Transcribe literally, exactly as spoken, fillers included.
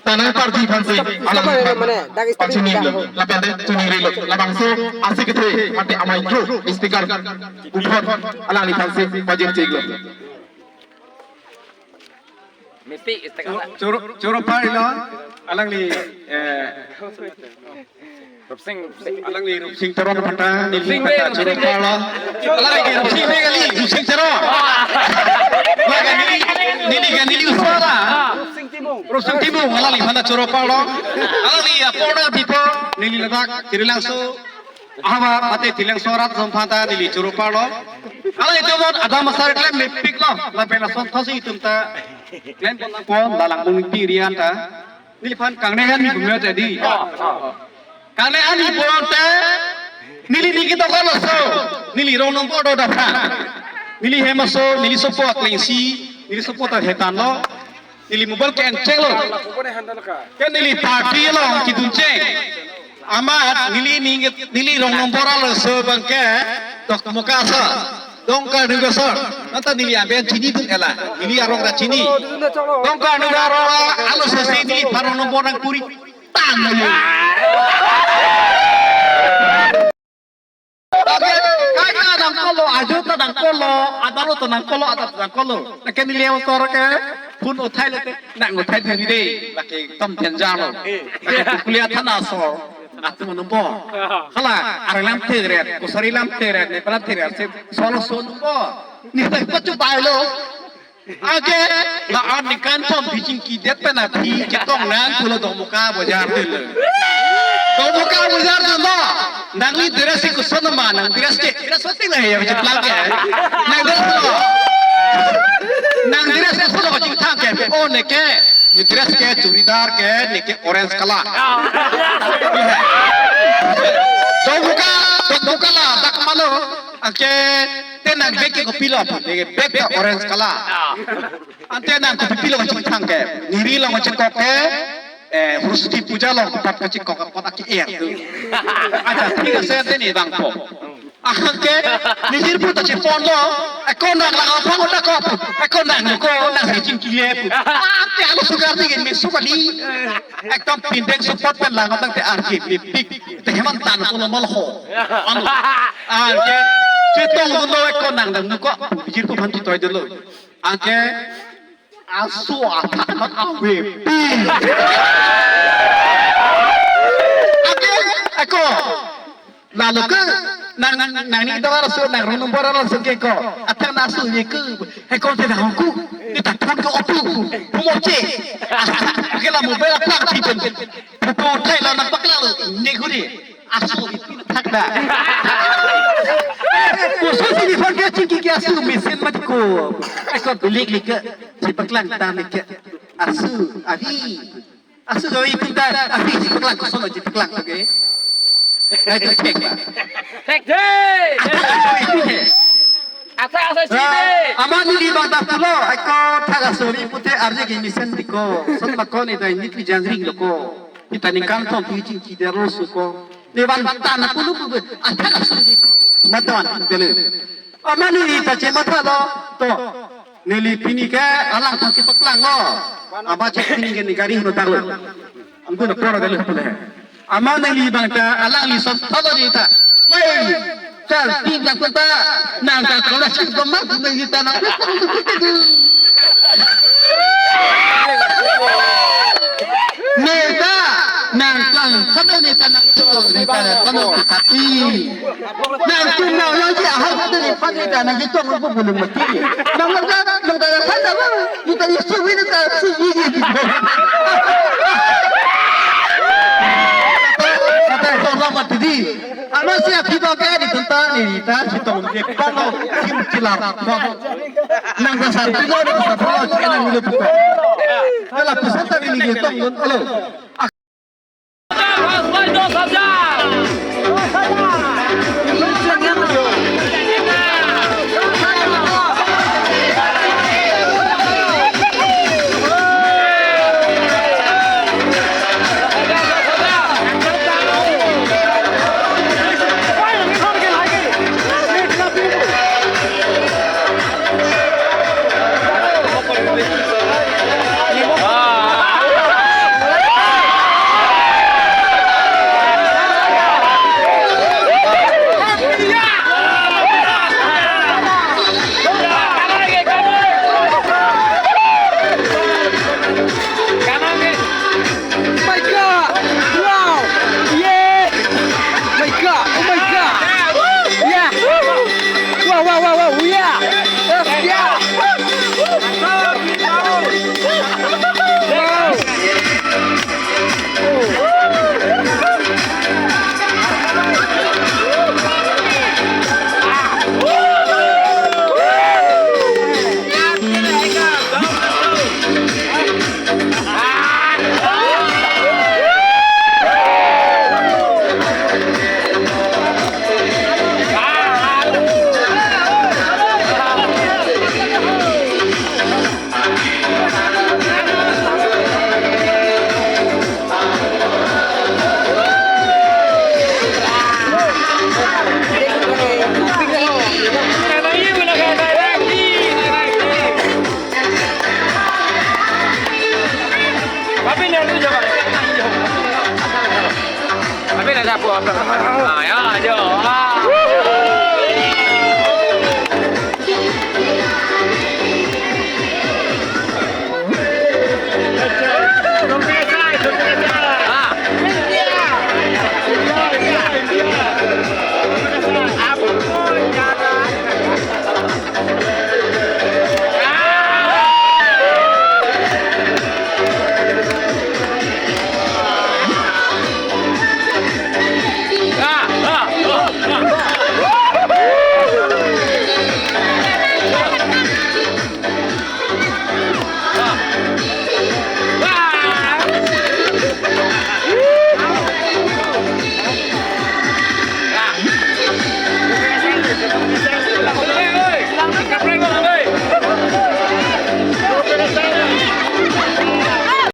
Tanang party aphansi alang mane, dak pachini lo, lapen te chini rilo, labangso asik kethe ante amai kru speaker uphon alangliphansi pajir chek lo. Mesti istek. Choro, choro, choro parlo, alangli, eh, Rupsing, Rupsing. Alangli Rupsing Teron aphanta, neli Rupsing aphanta Bey, choro Rupsing Bey. Parlo. Alangli Rupsing Bey kali, Rupsing Teron. Alangli neli, neli kali, neli usara. Rupsing Timung. Rupsing Timung, alangli aphanta choro parlo. Alangli apor nangpipo, neli ladak Tirlangso ahavar mate Tirlangso arat atum aphanta neli choro parlo. Alangtum aphan adam asar klem mepiklo, lapen ason thasi itum ta klempon nangpo, la Langmung Ingti area ta. Neliphan kangnang an nipo mate di. Kangnang an nipo te, neli neli dokok laso, neli rong nombor do daphan. Neli hem aso, neli sopo aklengsi, neli sopo ta hetanlo, neli mobile ke-en chenglo. Ke neli party along kedun cheng. Amat neli ning, neli rong nombor arloso abang ke Dokmoka asar, Dongkarnuk asar. Nata neli aben chinidun ela. Neli arong ta chini. Dongkarnuk arong arloso si neliphan rong nombor nangkuri tang neli. Kaita nangkoklo, ajo ta nangkoklo, adalo ta nangkoklo, adat ta nangkoklo. Lake neli asor ke phone uthai lote, nang uthai thang dei. Lake tom danger lo. Lake kukulia thana asor. Atum nombor. Hala, areng lam theret, kusari lam theret, ne palam theret, se solo so nombor. Neli ta pachu bailo. Anke, la an ningkan thom phi chingkidet pen aphi chetong nang pulo Dokmoka bojar tel. Dokmoka bojar tel lo. Nangli dress si koson ma, nang dress ke, dress hoting la he, ya, cheplang ke. Nang dress lo. Nang dress koson lo chingthang ke, oh, neke, ne dress ke churidar ke, neke orange color. Dokmoka, Dokmoka la, dak malo, anke, te nang bag ke kopilo, neke bag ke orange color. Ante nang kopi pilo kachingthang ke, neli along kachekok ke, eh, Hurusoti puja along kopat kachekok ke kotak ke-er tu. Aja, thik ase, ante ne bangpo. Anke, neli jirpo ta cheponlo, ako nang lang aphan oda ko, ako nang ko, nang si chingkile pu. Ante alo sugar tingin, me sukali. Ekdom pindeng support pen lang tangte arki mepik. Te heman tan ko lo mal ho. Anu. Anke, chetongdunlo ako nang nang ko, jirpo aphan chetoidunlo. Anke, aso athak amat avepi. Anke, ako. Lalo ke, nang, nang, nangning dokok laso, nang rong nombor laso ke ko. Athak nang aso ye ke. He kon te nang ko. Neta phone ke opu. Pumoche. Anke la mobile aplak pipen. Pupo thai la nangpaklanglo. Ne guri. Aso ipin thakda. Koson si neliphan ke chingki ke aso mesen mat ko. Ako bilik lik ke. Chepaklang ta lik ke. Aso, avi. Aso gawi itum ta, avi chepaklang koson chepaklang, oke. Ai tu thek ba. Thek de. Aso, aso itum he. Athak aso chini. Amat neli bang ta pulo, ako thak aso ri pute arje ke mesen tiko. Son ma ko ne dai nit pi jangring lo ko. Neta ningkan thom phi chingkidet laso ko. Ne van tan pulu pulu. Athak aso ri ko. Mata van tele. Amat neli ta chematha lo. To. Neli pini ke alangphan chepaklanglo. Amat che pini ke ne gari hino tanglo. Angko na pora dele pule. Amat neli bang ta alangli son thalo di ta. Woi, chal, ti bang ta, nang ta kola chik domar neli ta nang. Ne ta, nang klang thalo ne ta nang to, ne ta kono kati. Nang tum nang yang ji ahal kati ne phan ne ta nang ji tong bu bulung mati. Nang nang ta, nang ta phan ta ba. Kita isi wina ta si wina. Kata itu lama tadi. Ano si api ba kaya di tentang ni ta si tong ni pang lo sim kilar pang. Nang dasar pilo ni dasar pilo si nang ni tu. Kalau pesan tadi ni dia tong lo. Ah, ya, ya. Ah.